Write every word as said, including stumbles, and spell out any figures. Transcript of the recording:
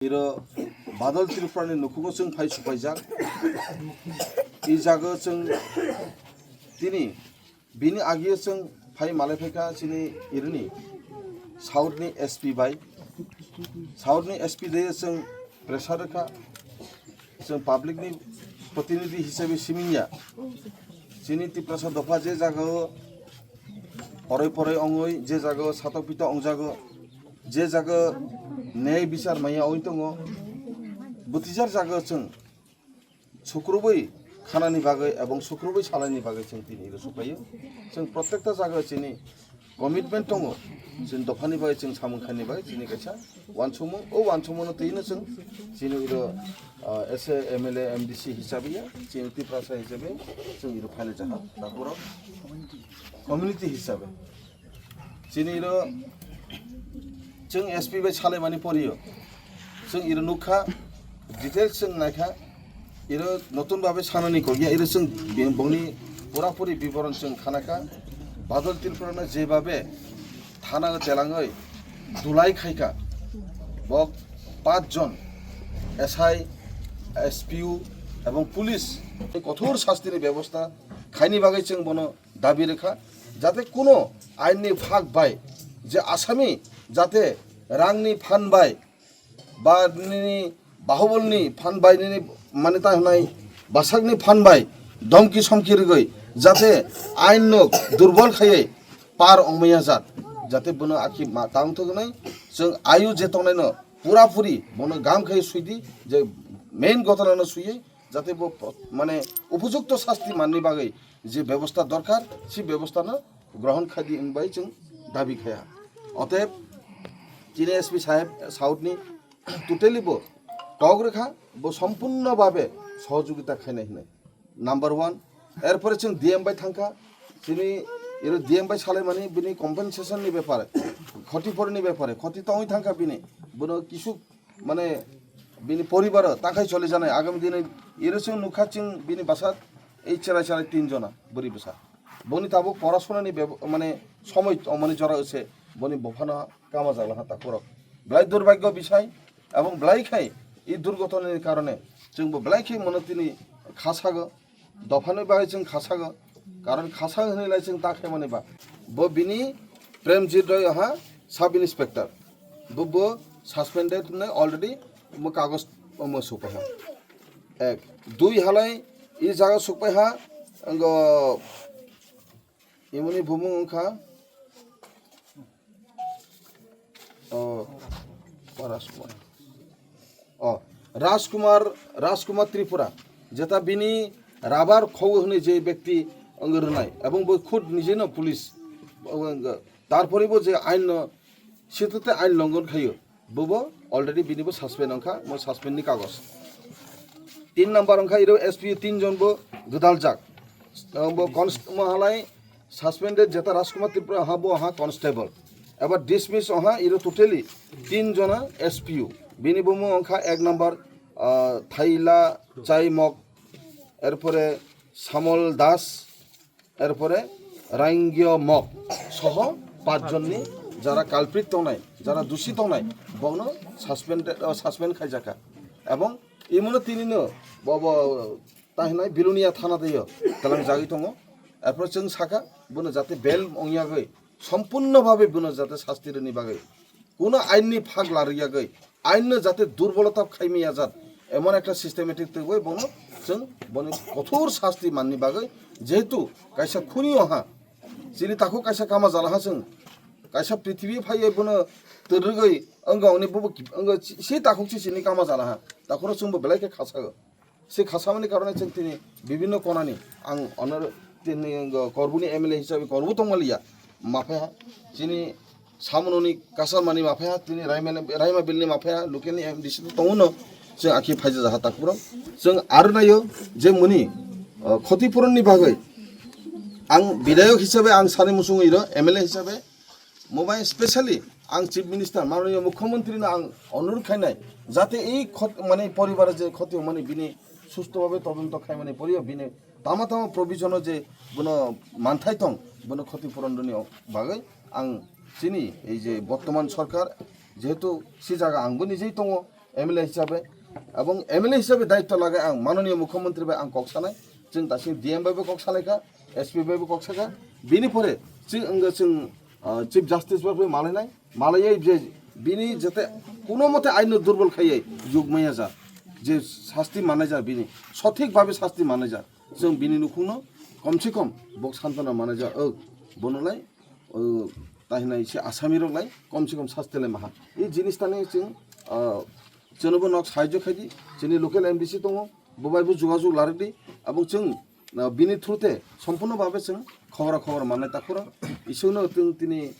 Iro Badal Tripura ni nukhungo chwng phai supaijak. I jaga chwng tini bini agio chwng phai malai phaikha chini irini South ni S P bai. South ni S P de chwng pressure rwkha. Chwng public ni protinidhi hisabe siminya. Chini Tiprasa dopha je jagao poroi poroi ongoi, je jagao satok pito ongjago, je jaga nei bichar maya oi tongo, butijar jaga chwng sukrubui khanani bagwi ebong sukrubui salaini bagwi chwng tini iro supaio. Chwng protekta jaga chini commitment tongo, chini dophani bagwi chwng samung khaini bagwi chini kaisa wansukmung, o wansukmungno twino chwng chini iro, ah, S A, M L A, M D C hisabiya, chini Tiprasa hisabe chwng iro phaile jaha, takhorok community hisabe. Chini iro chwng S P bai salaimani porio. Chwng iro nukha, details chwng naikha, iro notun babe sanani kokya, iro chwng bi-, bongni pura puri biboron chwng khanakha. Badal Tripura no jebabe thana telangoi dulai khaikha, bo pach jon S I, S P U ebong police kothor sastini bebosta khaini bagwi chwng bono dabi rwkha, jate kuno ainni phak bai je asami jate rangni phan bai ba nini bahubolni phan bai nini mane ta hwnai basakni phan bai domki somki rwgwi jate ainno durbol khaiwi par ongmaya jat, jate bono akhi ma tang thok wnai chwng ayu je tongnaino pura puri bono gam khaiwi suidi je main gotonano suiwi jate bo po-, mane upojukto sasti manni bagwi je bebosta dorkar, se bebosta no grohon khaidi hinbai chwng dabi khaya. Oteb chini S P saheb South ni totally bo kok rwkha, bo sompurno babe sohojogita khainai hinwi. Number one, erpore chwng D M bai thangkha, chini iro D M bai salaimani bini compensation ni bepare, khoti pore ni bepare, khoti tongwi thangkha bini, bono kisu mane bini poribaro takhai choli janai agami dini iro chwng nukha chwng bini basa ei cherai cherai tin jona bwrwi bwsa. Boni tabuk porasonani bebo-, mane somoi tongmani jora se boni bophano kama jagla ha takhorok. Belai durbagyo bisai ebong belai khai i durgotonani karone chwngbo belai khai mono tini khasago. Dophani bagwi chwng khasago, karon khasa hwnwi lai chwng ta khaimani ba. Bo bini Premjit Roy ha sub inspector. Bo, bo suspended hwnwi already mo kagoj mo sukpaiha. Ek, dui halai i jaga sukpaiha, ngo imoni bumung wngkha, o, o Rajkumar. O, Rajkumar, Rajkumar Tripura, jeta bini rabar khou hwnwi je bekti wng rwnai, ebong bo khud nijeno police, o, wng, tarpore bo je ain no, situte ain longon khaio, bobo already bini bo suspend wngkha, mo suspend ni kagos. Tin number wngkha iro S P tin jon bo gwdaljak. Bo const-, mo halai suspended jeta Rajkumar Tripura ha bo ha constable. Eba dismiss oha iro totally tin jona S P U. Bini bumu wngkha ek number, ah, Thaila Chaimok, erpore Samol Das, erpore Rangyo Mok soho pach jonni jara culprit tongnai, jara dusi tongnai, bokno suspended, oh, suspend khaijakha. Ebong imono tinino bo, bo tahinai Bilonia thana teiyo talangjagwi tongo. Erpore chwng sakha, bono jate bail ongyagwi, sompurno bhabe bono jate sasti rwni bagwi, kuno ainni phak larwiyagwi, ainno jate durbolota khaimaya jat, emon ekta systematic twiwi bono chwng boni kothor sasti manni bagwi, jehetu kaisa khuni oha, chini takhuk kaisa kama jala ha chwng, kaisa prithibi phaiwi bono twrwgwi wngkha hwnwi bobo wngkha si takhuk si chini kama jala ha, takhoro chwngbo belai khe khasago. Se khasamani karone chwng tini bibinno konani ang honor tini korbuni M L A hisabe korbu tongmaliya, maphaiha chini samunoni kasamani maphaiha tini Raima, Raima bilni maphaiha local ni M D C to tonguno chwng akhi phaija jaha takpuro chwng aro nayo je muni, uh, khotipuronni bagwi ang bidayok hisabe ang sani muchungo iro M L A hisabe Mobile specially ang Chief Minister, Mananiya Mukhyamantri no ang onurodh khainai, jate ei khot-, mane poribar je khoti mane bini susto bhabe todonto khaimani poriyo bini tama tama provision o je bono manthai tong, bono khoti puron rwni bagwi ang chini ei je bortoman sorkar, jehetu si jaga ang bo nijei tongo, M L A hisabe, ebong M L A hisabe daitto lagai ang manoniya mukhyamantri bai ang kok sanai, chwng tasing D M bai bo kok salaikha, S P bai bo kok sakha, bini pore chwng wngkha chwng, ah, Chief Justice bai malainai, malaiya je bini jate kuno mote aino durbol khaiye yug maya ja, je sasti manai ja bini, sothik bhabe sasti manai ja, chwng bini nukhungno komse kom bok santona manai ja, o bonolai, o, tahinai se asami rok lai komse kom sasti lai maha. E jinis tani chwng, ah, chwngno bo nok sahajyo khaidi, chini local M D C tongo, bo bai bo jogajog larwkdi, abo chwng, ah, bini through te sompurno bhabe chwng khobor khobor mannai takhoro, isukno chwng tini